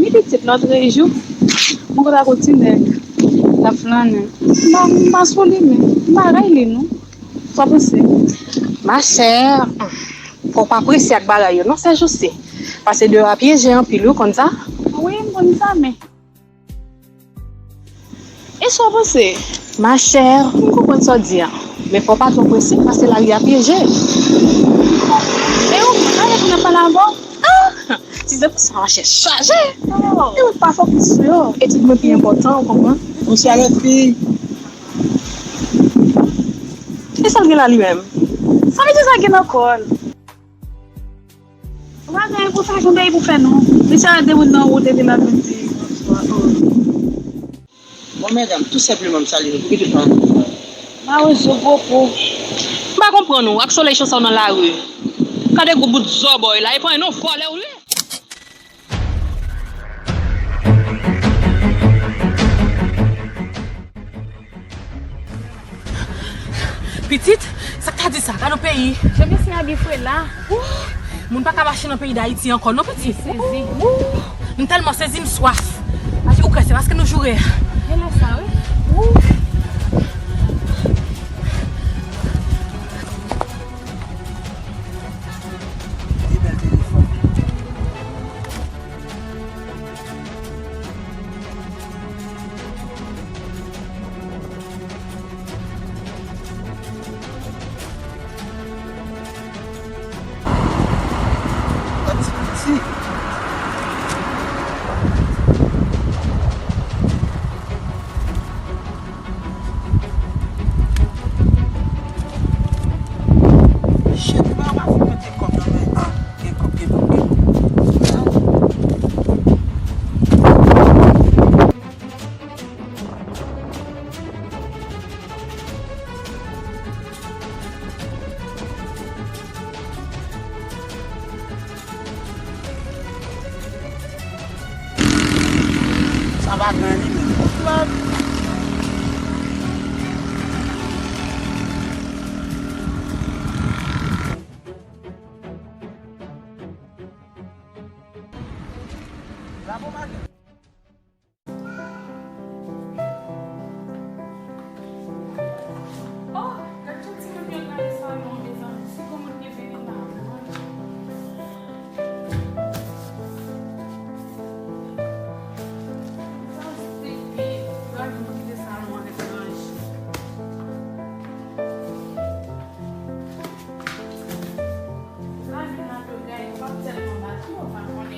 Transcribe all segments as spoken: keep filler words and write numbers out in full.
Wi pitit, lòt jou, mwen konn ak yon ti nèg, l ap flannen. M pa, m pa sou li, men m pa ray li, non. Sa w panse? Ma chère, fò w pa prese ak bagay yo, non, sèjousi. Paske deyò a pyeje anpil, wi, w konn sa? Wi, m konn sa, men. E sa w panse? Ma chère, m konprann sa w di a. Men fò w pa twò prese, paske lari a pyeje. E ou menm, lari a konn ap pale avè w? Ah! Si se pou sa, ma chère, chaje! Oh! E ou pa fokis sou yo. Etid mwen pi enpòtan, ou konprann? Bonswa, lòt fi. E sa l gen la, li menm? Sa mesye sa gen nan kò l? Ou pa gen pou sa, gon bagay pou fè, non. Mesye a, de moun nan wout, epi l ap vin di bonswa. Oh. Bon, medam, tou senpleman, m salye nou. Ki tout fanmi? Mawozo, gwo po. M pa konprann ou, ak solèy chonsa w nan lari. Gade gwo bout zòbòy la, e pa yon vòlè ou ye? Pitit, sa k ta di sa? Gade yon peyi. Jan mesye abye fre la. Wouh! Moun pa ka mache nan peyi Dayiti ankò, non, pitit. M sezi. Wouh! M tèlman sezi, m swaf. Ou kwè se paske nou joure? Genlè sa, wi. Wouh! Pi bèl telefòn. Shit, mwen pa fin mete kòb nan men. Ah, gen kòb, gen kòb, gen kòb. Sa pa gen li menm. Bravo, Marie. Oh, gad jan timoun yo gade salon, mezanmi. Si gon moun gen vini la, manje. Sa stipid. Gad moun kite salon an etranje. Lavi nan bagay, yo p ap tèlman bat, yo pa konnen menm.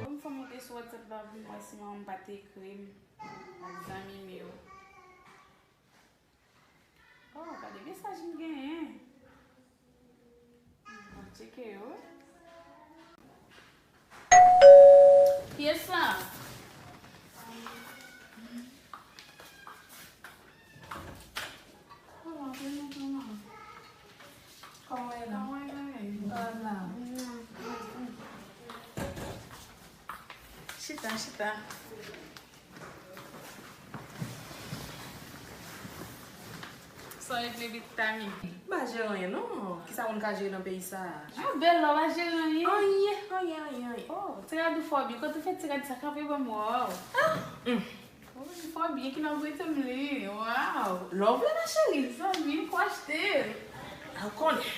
Bon, m fè monte sou WhatsApp la pou m wè si manman m pa t ekri m ak zanmi m yo. Oh, gade mesaj m genyen. M ap tcheke yo. Kiyès sa? Kòman, kòman, kòman? Kòman w ye la? Kòman w ye la? Chita, chita. Sa w regle vit, Tami? M pa jere anyen, non. Kisa moun ka jere nan peyi sa a? Ah, bèl la, w pa jere anyen? Anyen, anyen, anyen, anyen. Oh, ti rad ou fò byen. Kote w fè ti rad sa kanpe ban m wè w? Ah! Mm. Oh, li fò byen, ki nan prete m li. Waw! Lè w vle, ma chérie. Zanmi, m ko achte l. A, w konnen.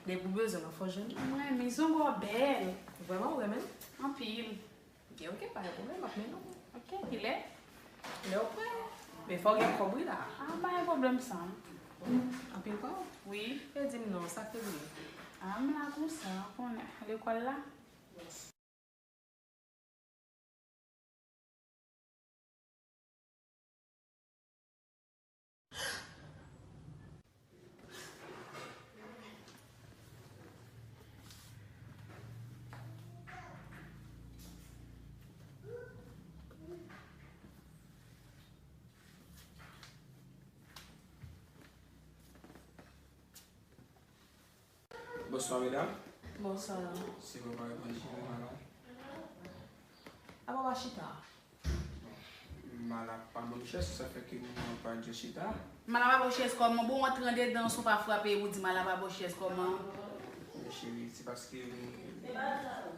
Depi w bezwen l, fò w jwenn li. Mwen, men zongo bèl. Vrèman, w renmen l? Anpil. Ok, ok, pa gen pwoblèm, m ap mennen w. Ok, kilè? Lè w prè. Men fò w gen kòb wi la. Ah, pa gen pwoblèm sa. Anpil kòb? Wi. E di m non, sa k rive? Ah, m la konsa, ou konnen, lekòl la. Bonswa, medam. Bonswa. Se pa pa reponn chita la. Apa w pa chita? Mala pa ban m chèz, sa fè ke m pa dwe chita. Mala pa ba w chèz kòman? Bon, w antre andedan, si w pa frape, ou di mala pa ba w chèz kòman? Men cheri, se paske m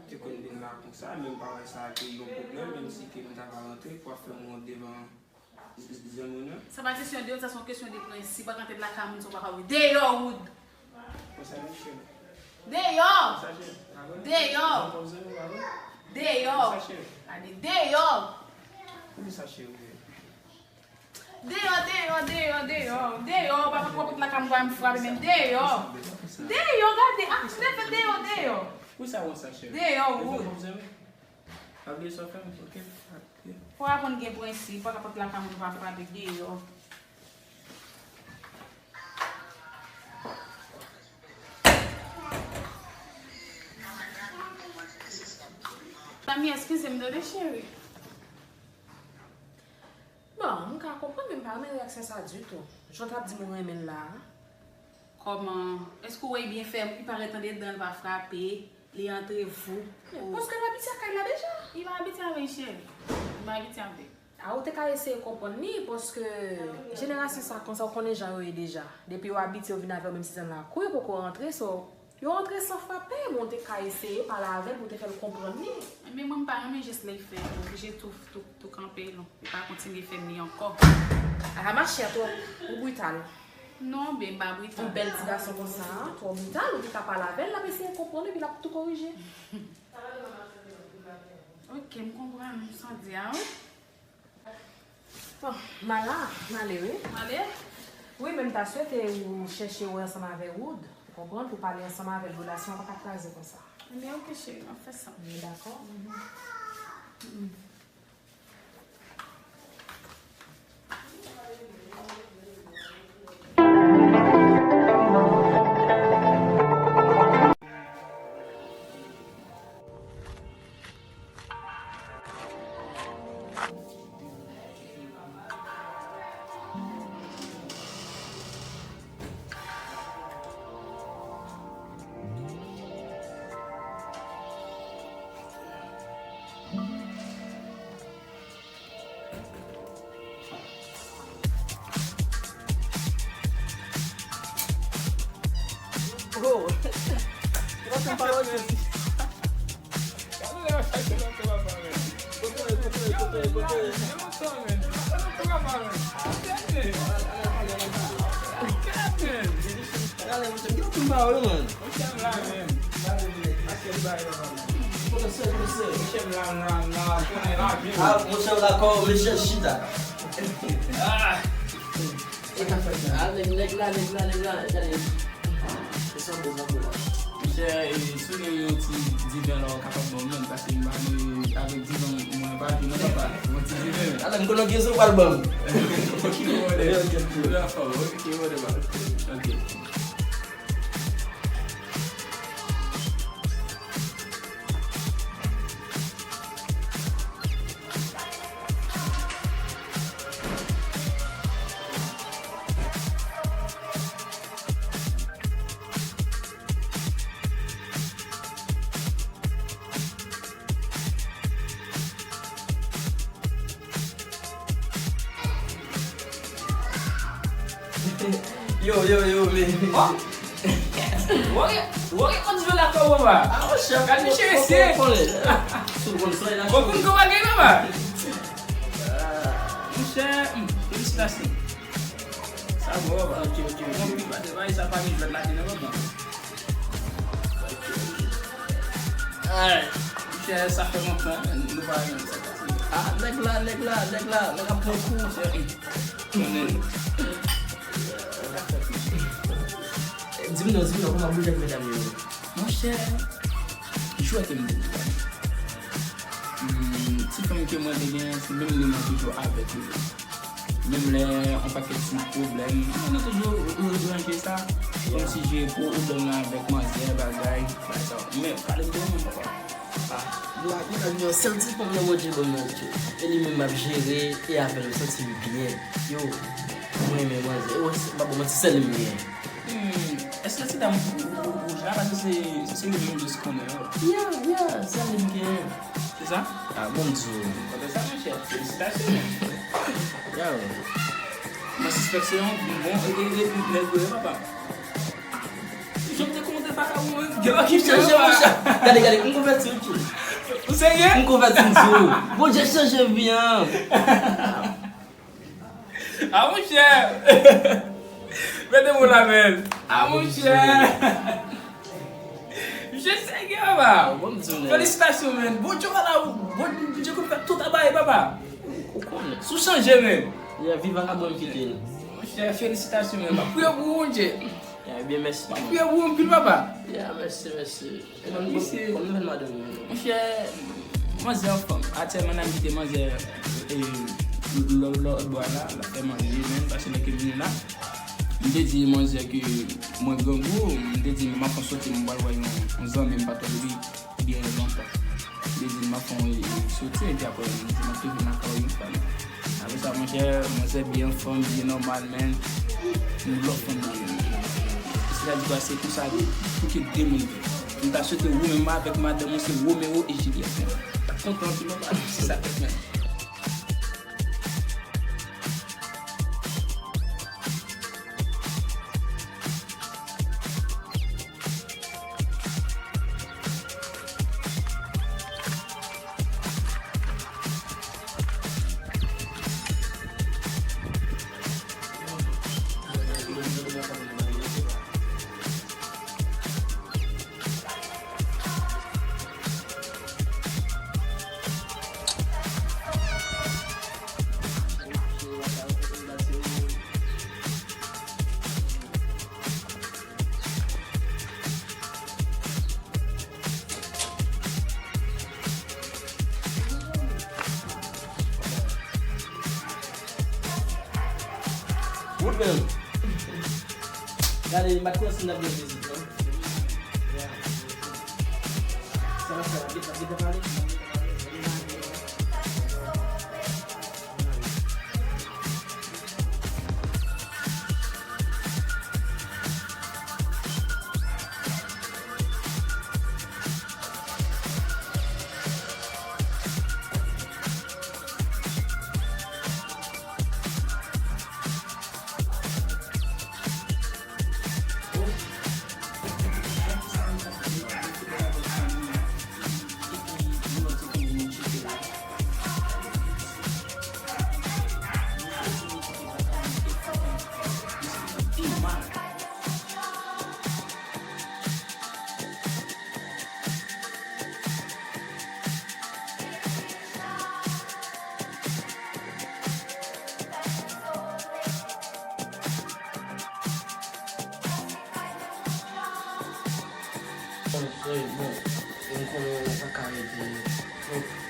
te konn vin la konsa, men m pa wè sa te yon pwoblèm, menm si ke m ta va rantre, pou ap fè m wont devan Sa pa kesyon de wont, sa se yon kesyon de prensip. Pa rantre lakay moun, se yon bagay deyò, Wood. Konsa, mesye. Deyò! Konsa, cheri. Ah, bon? Deyò! Bon, konsa, ah, bon? Deyò! Konsa, cheri. Gade, deyò! Konsa, cheri. Deyò, deyò, deyò, deyò. Deyò, pa, pa, pa rantre lakay moun, pa m frape, men deyò. Deyò, gade, ah, se te fè deyò, deyò. Konsa, konsa, cheri. Deyò, Wood. Konsa, konsa, cheri. Pa bliye sa w fè m, oke? Fò w aprann gen prensip, pa ka rantre lakay moun pa frape deyò. Mami, eskize m tande, cheri. Bon, m ka konprann, men m pa renmen reyaksyon sa ditou. Jan w t ap di m ou renmen l la a. Kòman? Èske w wè li byen fè? Li parèt andedan, li pa frape, li antre vou. Paske l abitye ak kay la deja. Li pa abitye avè l, cheri. Li pa abitye avè l. A, ou te ka eseye konprann li, paske jenerasyon sa konsa, ou konnen jan yo ye deja. Depi yo abitye, yo vin avè w, menm si se nan lakou, yo poko rantre, so, yo rantre san frape, men ou te ka eseye pale avè l pou w te fè l konprann li. Men mwen, m pa renmen jès la l fè, m oblije tou, tou, tou kanpe l. Li pa kontinye fè m li ankò. A, machè, twò, ou brital. Non, ben, m pa brital. Yon bèl ti gason konsa, twò brital, ou te ka pale avè l, l ap eseye konprann, epi l ap tou korije. Oke, m konprann sa w di a, wi. Bon, m al la, m ale, wi. M ale? Wi, men m ta swete ou chèche wè ansanm avè Wood, ou konprann, pou pale ansanm avè l, relasyon an pa ka kraze konsa. Ebyen, oke, cheri, m ap fè sa. Nou dakò? Oh! Gade lè yo chache nan kè papa, men. Kote, kote, kote, kote? Yo, yo, yo, yo, yo, papa, men. Gade, men. Gade, men. Gade, men. Gade, men. Gade, men. Monchè, m la menm. Monchè, m la, m la, m la, konnen la menm. Ah, monchè, w la kò, mesye chita. Ah. Ah, nèg, nèg la, nèg la, nèg la, gade. Se sa bon, sa bon la. Monchè, e, si w gen yon ti diven la, w kapab ban m, paske m pa vle avèk diven, mwen pa vle nan papa. Yon ti diven. Ah, m konnen w gen sa w pral ban m. Ok, whatever. Ok, whatever. Ok. Yo, yo, yo, men. Wè, wè, wè, on dirait la kò, papa. Ah, monchè, gade misye mesye. Ou konn kòman gen, papa. Monchè, hmm, felisitasyon. Sa bon, papa. Ok, ok, ok. Bon, pi pa de bay, sa pa gen jwèt la, non, papa. Ay, monchè, sa fè lontan, nou pa jwenn sa. Ah, nèg la, nèg la, nèg la, nèg ap pran kou. Di m non, di m non, kòman boujèt medam yo ye? Monchè, jwèt ke m di nou. Hmm, ti fanm ke mwen te gen, se menm li mwen toujou avèk li. Menm lè yon pakèt ti pwoblèm, nou toujou ranje sa. Kòmsi jere pwoblèm nan avèk manzè, bagay, bagay sa. Men, pale m de ou menm, papa. Ah, nou ap nan yon sèl ti fanm nan Bondye ban m nan, tchou. E li menm m ap jere, e avè l m santi m byen. Yo, mwen renmen manzè. E wè, se pa bon manti, sèl li m gen. Hmm, èske ti dam wouj la? Paske se, se li menm jis konnen yo. Yeah, yeah, se li m gen. Se sa? Ah, bon, m di w. Kontan sa, monchè. Felisitasyon. Yeah. Mwen sispèk se yon bon e, e, e, nèg yo ye, papa. Jan m te konte pa la ou menm. Gen pa ki chanje, monchè. Gade, gade, m konvèti, ok. Ou serye? M konvèti, m di w. Bondye chanje vi an. Ah, monchè. Mete mo la, men. Ah, monchè. Misye serye, papa. Felisitasyon, men. Bondye, wala, Bondye konn fè tout bagay, papa. Ou konnen. Sou chanje, men. Yeah, viv vagabon kite l. Monchè, felisitasyon, men. M ap priye pou ou, Bondye. Yeah, ebyen, mèsi. M ap priye pou ou anpil, papa. Yeah, mèsi, mèsi. Ebyen, misye, bon, bon, bon, madanm, non. Monchè, manzè anfòm. Aktyèlman, n ap kite manzè, e, lò, lò, bò la, l ap fè manje, men, paske lè ke m vini la, m te di manzè ke mwen grangou, m te di m ap fè yon soti, m pral wè yon, yon zanmi m pa t wè depi byen lontan. M te di m ap fè yon, yon soti, epi apre, m te di m ap tounen lakay ou yon fwa. Apre sa, monchè, manzè byen anfòm, byen nòmal, men. Nou lòt fanm nan, men. Sètadi, se konsa, pou ke de moun viv. M ta swete ou menm avèk madanm ou, se Romeo e Juliet, men. M ta kontan anpil, papa, si sa fèt, men. Wood menm. Gade, m pa t konnen si n t ap gen vizit, non. Sa n ap fè la, gen, gen pale? Bon, bon, bon, m konnen sa ka rete.